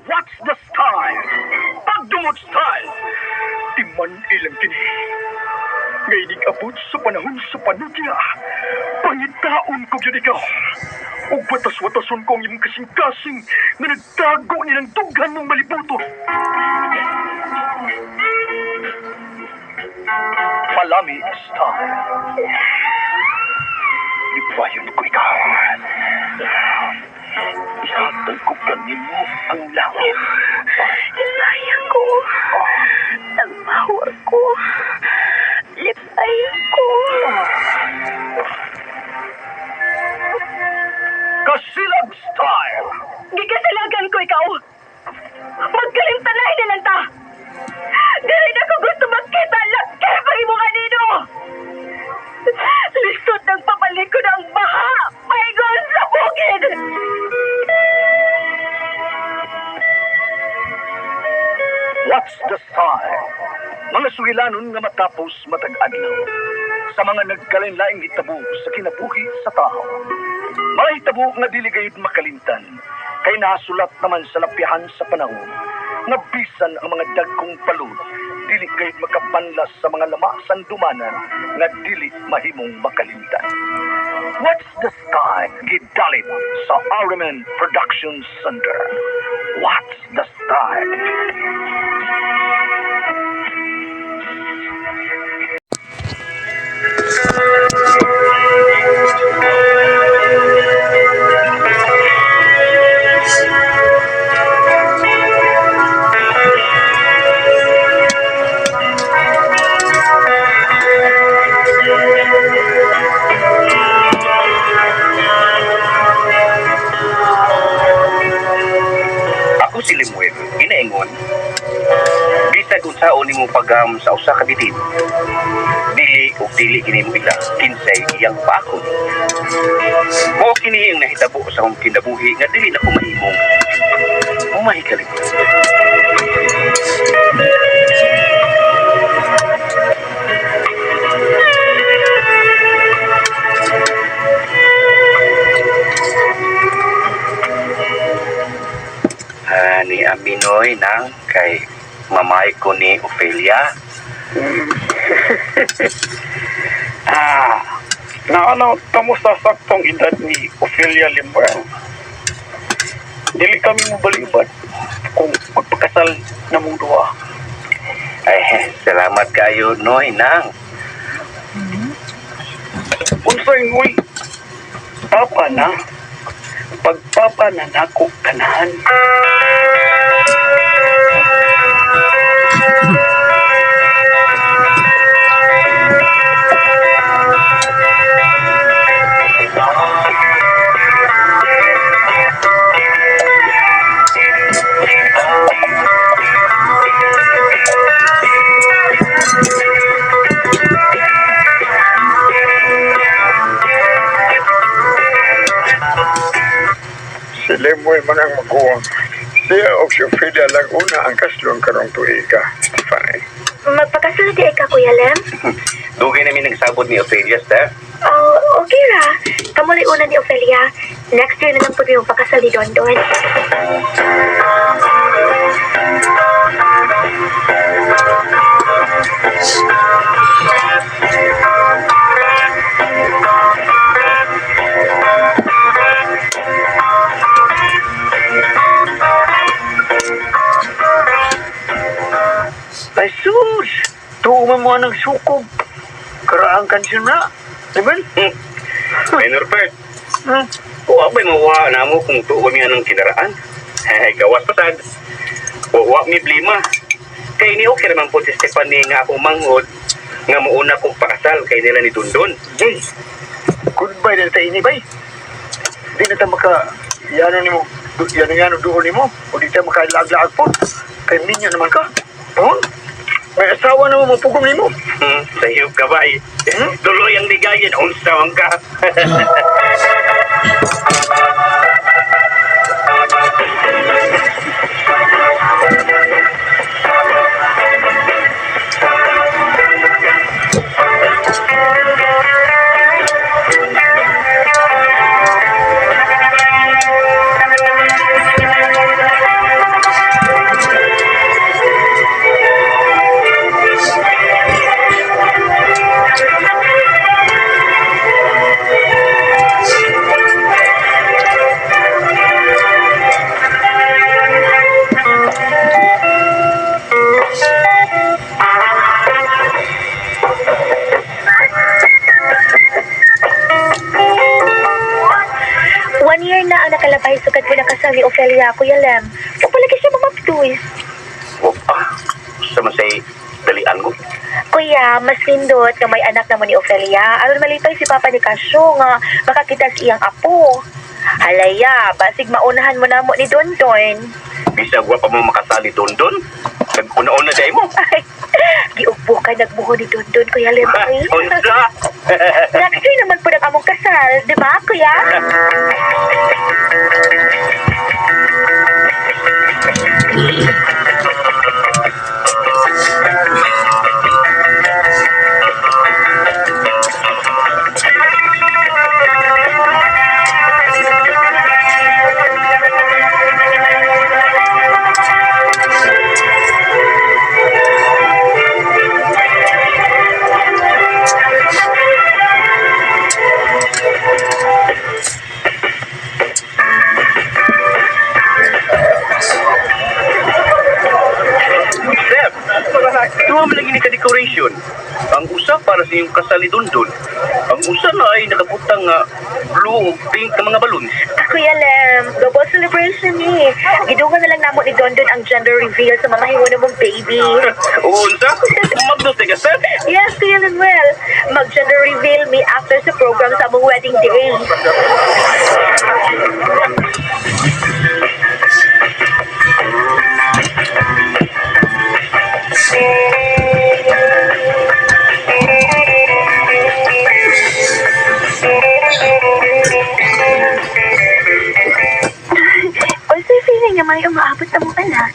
What's the style? Pagdumot style! Timan ilang kini. Ngayon abot sa panahon sa panudya. Pangitaon ko gyud ikaw. Ug batas-watason ko ang imong kasing-kasing nga nagtago nilang dughan mong malibuto. Palami style. Ipayon ko ikaw. Ihatag ko kanimo ang langit. Lipay ko. Nagbawa ko. Lipay ko. Kasilag style. Gikasilagan ko ikaw. Magkalimtanay na lang ta. Dili na ko gusto magkita laki pag imo kanino. Lisod ng pabalik ko ng baha. Paigon sa bukid. What's the style? Mga sugilanon nga matapos matag adlaw sa mga nagkalain-laing hitabo sa kinabuhi sa tao. Mga hitabo nga dili gayud makalimtan kay nasulat naman sa lapyahan sa panahon nga bisan ang mga dagkong palud dili gayud makabanlas sa mga lama sandumanan nga dili mahimong makalimtan. What's the style? Gidalit sa Armen Production Center. What's the style? Ako si Lemuel, ginaingon, bisag unsaon nimo pagam sa usa ka bitin, dili ug dili kini mo ila kinsay iyang paakon. Mao kini ang nahitabo sa akong kinabuhi nga dili na ko mahimong mahikalimot. Ni Aminoy nang kay mamay ko ni Ophelia. Ah, naano kamo sa saktong edad ni Ophelia Lemuel. Dili kami mo balibad kung magpakasal na mong duwa. Ay, salamat kayo, Noy, nang. Unsay ngoy, papa na, pagpapa na nako kanahan. Si Lemuel man ang maguwang. Siya og si Ophelia lang una ang kaslong karong tuiga, Stephanie. Magpakasal di ay ka, Kuya Lem? Dugay namin nagsabot ni Ophelia, Steph. Oh, okay ra. Kamu una ni Ophelia. Next year na lang po yung pakasal ni Don Don. Ay sus, tuuma mo ng sukob. Karaang kansyon na. Lemuel? Ay, Norbert, Hmm? wa ba'y mawa na mo kung tuwa mi anong kinaraan? Hey, gawas pasad. Wa mi blima. Kay ni okay naman po si Stephanie nga akong manghod nga muuna kong pakasal kay nila ni Dundon. Jay, goodbye na ta ini bay. Di na ta maka yano nimo, yano yano duol nimo o di ta maka laag-laag po. Kay minyo naman ka. Pohon? May asawa na mo mapugong nimo. Sa iyo ka ba? Hmm? Tuloy ang ligayin, unsa man ka. Ophelia, Kuya Lem. Wa palagi siya mamaptuis. Wag ah, sa man say dalian ko. Kuya, mas nindot nga may anak naman ni Ophelia. Aron malipay si Papa ni Casio nga makakita sa iyang apo. Halaya, basig maunahan mo namo ni Dondon. Bisag wa pa mo makasali Dondon. Nag-una-una day mo. Ay, giugbo ka nagbuho ni Dondon, Kuya Lem. Oy. Unsa? Next year naman po ang among kasal, di ba, Kuya? Step, tuwa man lagi ni ka-decoration. Ang usa para sa iyong kasali Dondon. Ang usa na ay nakabutang nga blue ug pink na mga balloons. Kuya Lem, double celebration ni. Gidungan na lang namo ni Dondon ang gender reveal sa mga hiwano mong baby. Unsa? Magdot ka, Step? Yes, Kuya Lemuel. Mag-gender reveal me after sa program sa among wedding day. Also, feeling nga may umaabot na mong anak.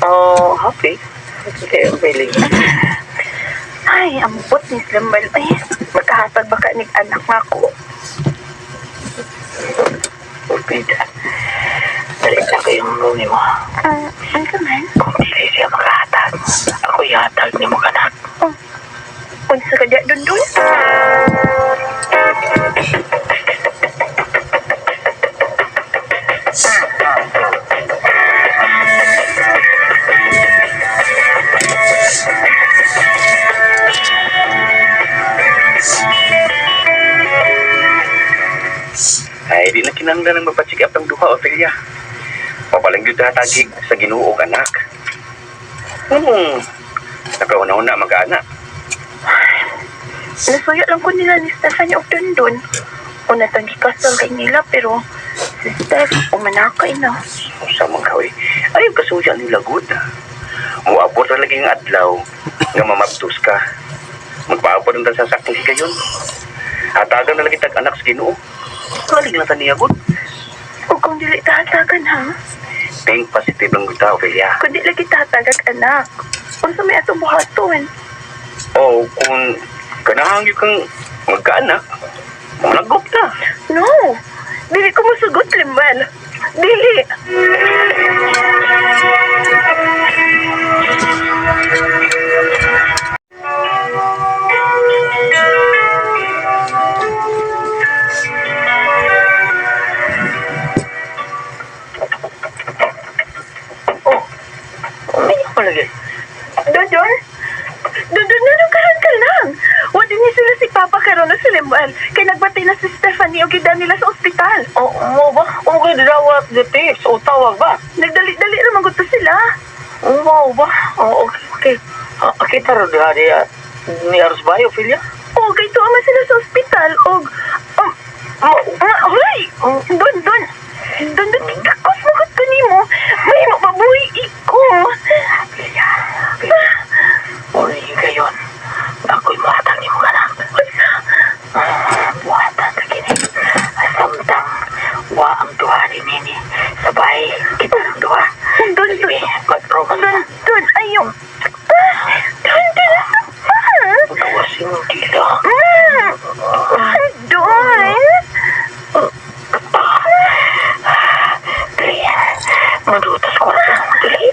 Oh, happy. Okay, ang feeling. Ay, ambot ni Lemuel. Ay, magkahatag baka ni anak nga ko. Pita. Dali na ko yung nuni mo. Ano ka man? Kung dili siya makahatag, ako ihatag ni mo kanak. Unsa ka diya, Dundun? Ay, di na kinahanglan ng magpa-check up ang duha, Ophelia. Papalang yun hatagig sa Ginoo og anak. Anong nakauna-una mag-anak? Nasuyo lang ko nila ni Stephanie og Dundun. Una tang gikasal kay nila pero si Steph umanakay na. Unsa man ka, oy. Ayaw kasuya nila good. Muabot na lagi ang adlaw nga mamabdos ka. Magpaabot ang sa saktong higayon. Hatagan na lagi tag anak sa Ginoo. Kaling lang ta niya good. O kung dili tahatagan ha? Think positive lang gud ta, Ophelia. Kung di lagi tahatagag anak. Unsa may atong buhaton? O kung ganahan gyud kang magkaanak, managop ta. No! Dili ko mosugot, Limbal. Dili! Oh, umiyak pa lagi. Dodon? Dodon, nanong karon ka lang? Wala niya sila si Papa karon na si Lemuel. Kay nagbatay na si Stephanie o gida nila sa ospital. Oh, mo ba? Okay, dawat the text o tawag ba? Nagdali-dali naman gusto sila. Mo ba? Oh, okay, okay. Ah, kita ro diha di ni Aros ba, Ophelia? O, kay tuwa man sila sa ospital. Og, hoy! Don, don! Don, don, kikakos mo ko nimo. May mababuhi iko. Ophelia, Ophelia. Uri gayon. Ako'y muhatag ni mo kanak. Ah, buhatan ka kini. Samtang wa ang duha ni nini. Sabay kita ang duha. Don, don, Dali, mag-roman don, na. don, ayaw. Don, don, asa pa? Pagawasin mo dila. Don! Dali, madutas ko na. Dali.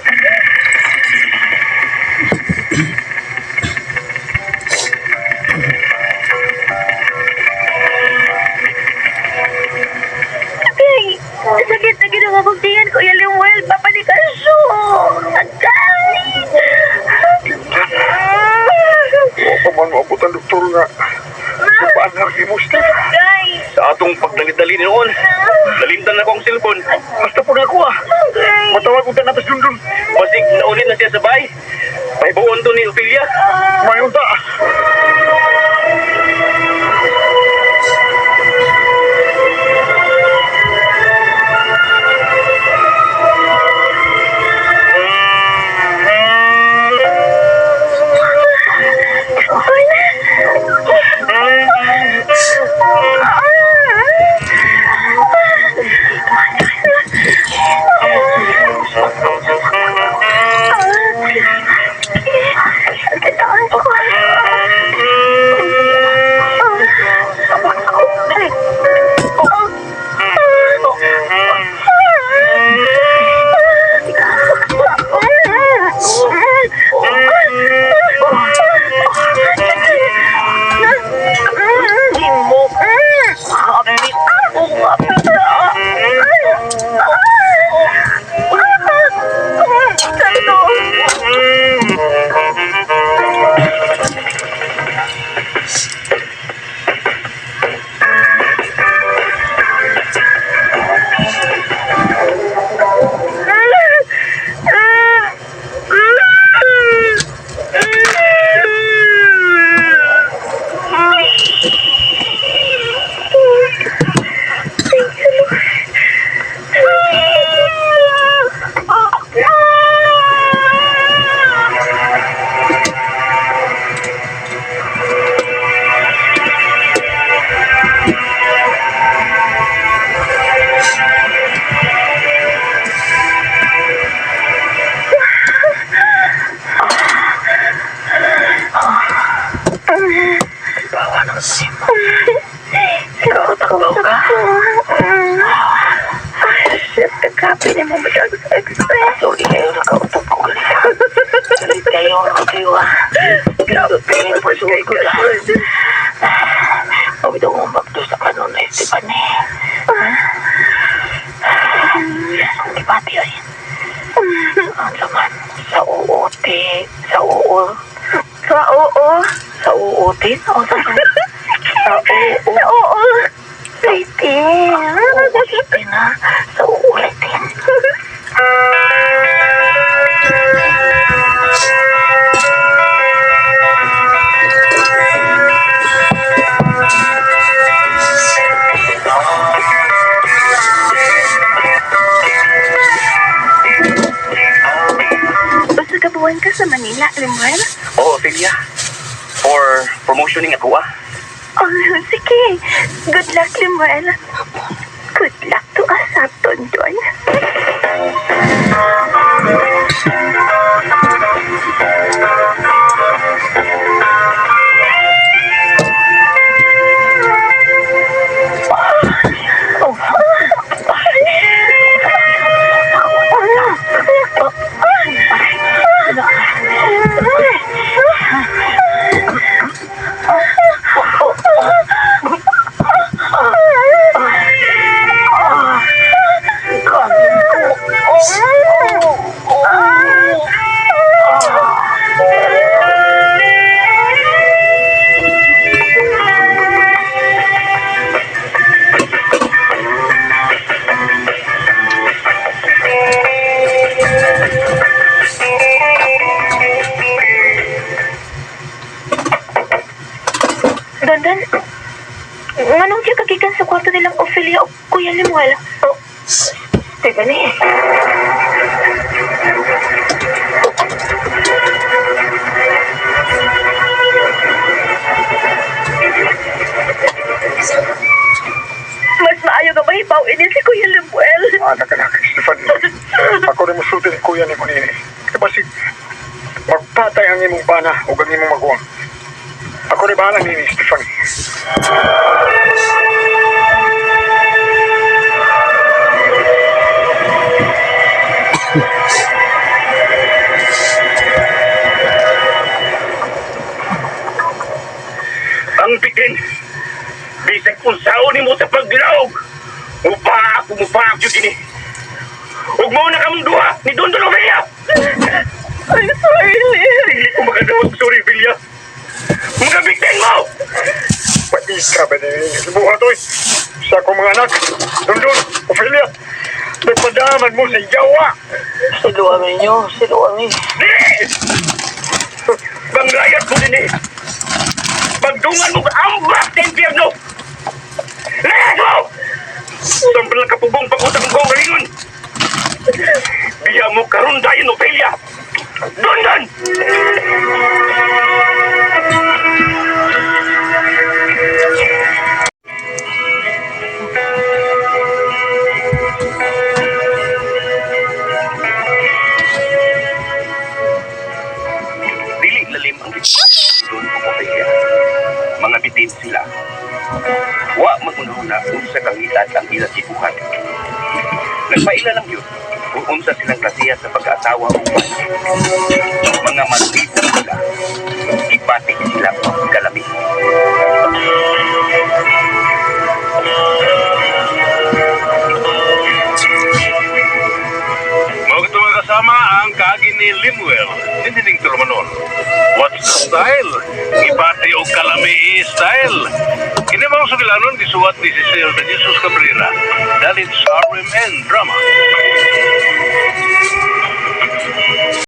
Ay, sakit na ginawa kong tingin ko, Lemuel. Papalikan siya. Agay! Wa pa man maabot ang doktor nga. Paanak ni mo, Steph. Agay! Sa atong pagdali-dali noon, nalindan ako ang cellphone. Basta po na ako ah. Matawag unta natos Dundun. Basig naulit na siya sa bay. Pahibuon to ni Ophelia. May unta. Shit, grabe ni mo masyado sa express. Sorry kayo, nakautob ko ganito. Galit kayo, kayo ah. Grabe kayo, pasuot ko na. Mawid akong bagdo sa kanon na Esteban eh. Ang gibati ay. Ang laman, sa OOT, sa oo, Sa oo. sa OOT, sa oo, sa oo, Sa oo. Rating. uulitin ha, sa uulitin. Basta ka buwan ka sa Manila, Lemuel? Oo, Ophelia. For promotioning ako ah. Oh, sige. Good luck, Lemuel. Good luck to us, Dondon. Dandan, nganong siya kagikan sa kwarto nilang Ophelia o Kuya Lemuel? Oh, teka ni. Mas maayo ka mahibaw ini si Kuya Lemuel. Anak anak, Stefan. Ako rin musulti ni kuya ni Munini. Kasi magpatay ang imong bana o ang imong maguwang. Ako rin bahala nini, Stefan. Ang bitin. Bisag unsaon nimo sa paglaog. Mupaak ug mupaak jud ini. Ug mao na kamong duha ni Dondon Ophelia. I'm sorry, Lim. Dili ko makadawag sorry, Ophelia. Mga bitin mo! Paika ba ni buhat oy? Sa akong mga anak, Dundun, Ophelia. Nagpadaman mo sa yawa! Siluan ninyo, siluan ni. Dili! Banglayat mo din eh! Pagdungan mo ambak sa impyerno! Layas mo! Sampal lang kapugong pag-utang ko galingon! Biya mo karon dayon, Ophelia! Dondon! Dili lalim ang doon ko Ophelia. Mga bitin sila. Wa magunahuna unsa kang ang ilang gibuhat. Nagpaila lang yun kung unsa silang klasiya sa pag-asawa o bana. Mga maldita sila. Ipati sila og kalami. Mao ito mga kasama ang kaagi ni Limuel, Dinining Tulumanon. What's the style? Ipati og kalami style. Kini mga sugilanon gisuwat ni Cecil de Jesus Cabrera. Dalit sa RMN Drama.